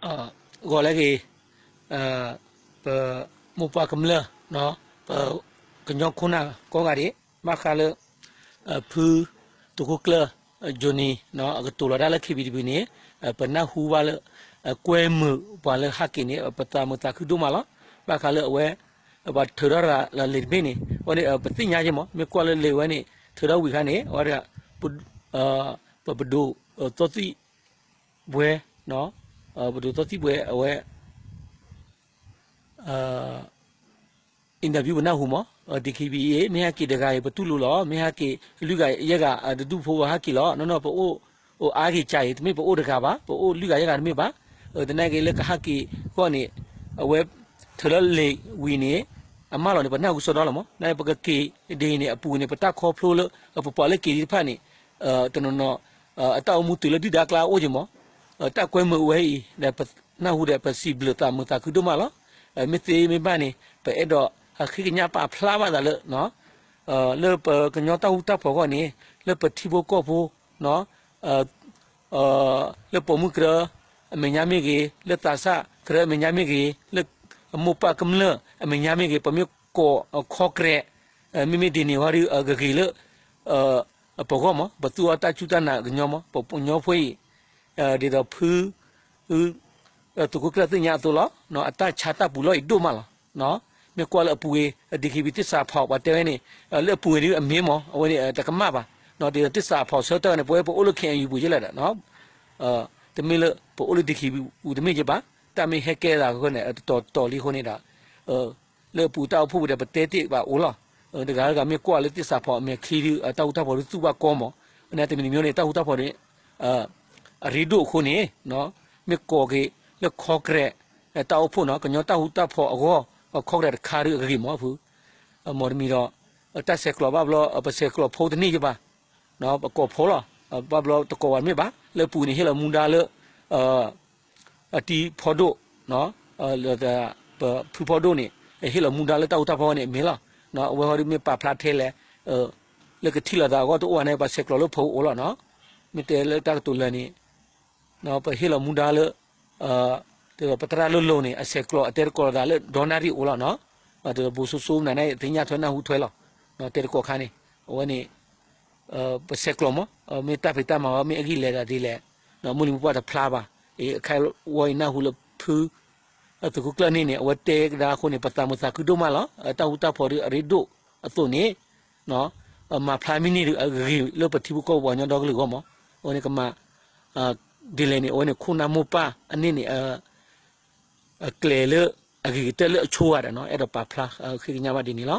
ဂီၤလၢအဂ့ၤ, ပမိၢ်ပှၢ်ကမျၢၢ်, ပကညီခိၣ်နၢ်ကိးဂၤဒဲး, ဘၣ်ဃးလၢ ဖု သုးခိၣ်ကျၢၢ် Johnny အကတိၤလီၤတၢ်လၢ ခ့ပံၤတပံၤန့ၣ်, ပနၢ်ဟူဘၣ်လၢ ကွဲမုာ်ပှၤလၢဟးက့ၤန့ၣ် ပသးမုာ်သးခုဒိၣ်မးလီၤ. ဘၣ်ဃးလၢအဝဲ ပှၤထုးထီၣ်ရၤလၢလံာ်တဘ့ၣ်န့ၣ် အဝဲန့ၣ် ပသ့ၣ်ညါက့မး, မ့ၢ်ကွၢ်လၢလံာ်ဝဲန့ၣ် ထုးထီၣ်ဝံၤအခါန့ၣ် အဝဲဒၣ် ပပဒိၣ်သီသံၣ်ဘှဲ, ပဒိၣ်သီသံၣ်ဘှဲ အဝဲ interview ပနၢ်ဟူမး, DKBA မ့ၢ်ဟဲက့ၤတဂၤအံၤ ပတူၢ်လိာ်လီၤ, မ့ၢ်ဟဲက့ၤလွံၢ်ဂၤယဲၢ်ဂၤ တဒူၣ်ဖိဝဲဟဲက့ၤလီၤ. နီၢ်နီၢ်ပအိၣ် အိၣ်အါက့ၤကၢ်အံၤ တမ့ၢ်ပအိၣ်တဂၤဘၣ်, ပအိၣ်လွံၢ်ဂၤယဲၢ်ဂၤတမ့ၢ်ဘၣ်. သနာ်က့လၢကဟးက့ၤအဂီၢ်န့ၣ် အဝဲထုးလၢလံာ်ဝံၤန့ၣ် အမၢလီၤန့ၣ် ပနၢ်ဟူစီဒီလီၤမး, နပကက့ၤဒ်အံၤန့ၣ် အပူၤန့ၣ် ပတၢ်ခီဖျိလၢ ပပှၤလၢက့ၤသ့ၣ်တဖၣ်န့ၣ် တနီၤနီၤ အတၢ်အိၣ်မူတုၤလၢဒုၣ်ဒါကျါအိၣ်က့မး, တၢ်ကွဲမုာ်ဝဲအံၤ ဒီးပနၢ်ဟူဒီး ပစံးဘျုးသးမုာ်သးခုဒိၣ်မးလီၤ. မ့ၢ်သ့မ့ၢ်ဘၣ်န့ၣ် ပအဲၣ်ဒိးဃ့ကညးပာ်ဖျါဘၣ်သးလၢ လၢပကညီတၢ်ဃူတၢ်ဖိးအဂီၢ်န့ၣ် လၢပထံဖိကီၢ်ဖိ လၢပိာ်မုၣ်ကရၢအမဲာ်ညါမ့ၢ်ဂ့ၤ, လၢသးစၢ်ကရၢအမဲာ်ညါမ့ၢ်ဂ့ၤ, လၢမိၢ်ပၢ်ကမျၢၢ်အမဲာ်ညါမ့ၢ်ဂ့ၤ, ပမ့ၢ်ကိးခီကရဲး မ့မ့ၢ်ဒ်န့ၣ်ဝဲဒီး အကဂ့ၤလၢ ပဂီၢ်မး, ပသူအီၤတၢ်စူၢ်တၢ်နာ်ကညီမး, ပကညီဖိအံၤ ဒ်သိးဖု သုးခိၣ်ကျၢၢ်သ့ၣ်ညါအသိးလီၤ. အတၢ်ဆါတၢ်ပူၤလီၢ်အံၤဒိၣ်မးလီၤ. မ့ၢ်ကွၢ်လၢအပူၤဝဲ DKB သစ္စာဖောက် ပှၤတဲဝဲန့ၣ် လၢအပူၤဝဲဒ်အမ့ၢ်မး, အဝဲန့ၣ် တကမၣ်ဘၣ်, ဒ်သိးသစ္စာဖောက် ဆၢကတီၢ်န့ၣ် ပဝဲပအိၣ်လၢ KNU ပူၤက့လီၤဒီး တမ့ၢ်လၢပအိၣ်လၢ DKB ပူၤတမ့ၢ်က့ဘၣ်, တၢ်မ့ၢ်ဟဲကဲသးအဃိန့ၣ် တတီၤတတီၤလံအဃိန့ၣ်ဒီး လၢအပူၤတၢ်အိၣ်ဖှိၣ်ပူၤဒီး ပတဲတ့ၢ်ဘၣ်အိၣ်လီၤ. တဂၤတဂၤမ့ၢ်ကွၢ်လၢသစ္စာဖောက်အမဲာ်ချံဒီး တၢ်ဃူတၢ်ဖိးဒုးသူၣ်ဘၣ်ကီမး, အန့ၣ်တမံၤတမံၤန့ၣ် တၢ်ဃူတၢ်ဖိးန့ၣ် အရ့ဒိၣ်အဃိန့ၣ် မ့ၢ်ကိးက့ၤလၢခီကရဲး တၢ်အိၣ်ဖှိၣ်နီၤ, ကညီတၢ်ဃူတၢ်ဖိးအဂီၢ် ခီကရဲးတခါဒီးအဂ့ၤမးဖု, မ်တမံၤဒီး တၢ်ဆဲးကျိးဘၣ်ဘျီ ပဆဲးကျိးဖိတန့ၢ်ယဘၣ်, ပကိးဖိလီၤ, ဘၣ်ဘျီတကိးဝဲမ့ၢ်ဘၣ်, လၢအပူၤန့ၣ် ဟ့ၣ်လီၤမူဒါလၢ အတံၤဖီဒိၣ် ပဖုဖီဒိၣ်န့ၣ် ဟ့ၣ်လီၤမူဒါလၢတၢ်ဃူတၢ်ဖိးန့ၣ် မ့ၢ်လီၤ. အဝဲဟီဒုးမ့ၢ်ပာ်ဖျါထဲလဲၣ်, လၢကထံၣ်လိာ်သးအဂီၢ်တအိၣ်ဘၣ်န့ၣ် ပဆဲးကျိးလၢဖိအိၣ်လီၤနီၤ. မ့ၢ်တဲလၢတၢ်ကတိၤလၢာ်န့ၣ် ပဟ့ၣ်လီၤမူဒါလၢ ပသရၣ်လိၤလိၤန့ၣ် အဆဲးကျိးအတဲတကိးလိာ်သးလၢ ဒီနၣ်ရံၣ်အိၣ်လီၤနီၤ. ဒီးဘိၣ်စိစိမနုၤန့ၣ် သ့ၣ်ညါထွဲနၢ်ဟူထွဲလီၤ. တဲတကိးခါန့ၣ် အဝဲန့ၣ် ပဆဲးကျိးမး, မ့ၢ်တၢ်ဖံးတၢ်မၤဝဲ မ့ၢ်အဂံၢ်လဲၤဒၣ်ဒ်လဲၣ်, မုၢ်လံၤမုၢ်ပှၢ်တဖျါဘၣ်. အခါဝဲအံၤနၢ်ဟူလၢဖု သုးခိၣ်ကျၢၢ်န့ၣ်န့ၣ် အဝဲတဲကဒါအဃိန့ၣ် ပသးမုာ်သးခုဒိၣ်မးလီၤ. တၢ်ဃူတၢ်ဖိးဒီးအရ့ဒိၣ်အသိးန့ၣ် မၤဖျါမ့ၢ်န့ၢ်ဒီး အဂ့ၤလၢပထံဖိကီၢ်ဖိပှၤကညီဒီကလုာ်အဂီၢ်မး. အဝဲန့ၣ်ကမၤ ဒ်လဲၣ်န့ၣ် အဝဲန့ၣ်ခိၣ်နၢ်မိၢ်ပၢ်အန့ၣ်န့ၣ် အကျဲၤလၢအဂ့ၤကတၢၢ်လၢအဆိဂၤဒီးနီၤ အဲၣ်ဒိးပာ်ဖျါဃ့ကညးဘၣ်ဒ်န့ၣ်လီၤ.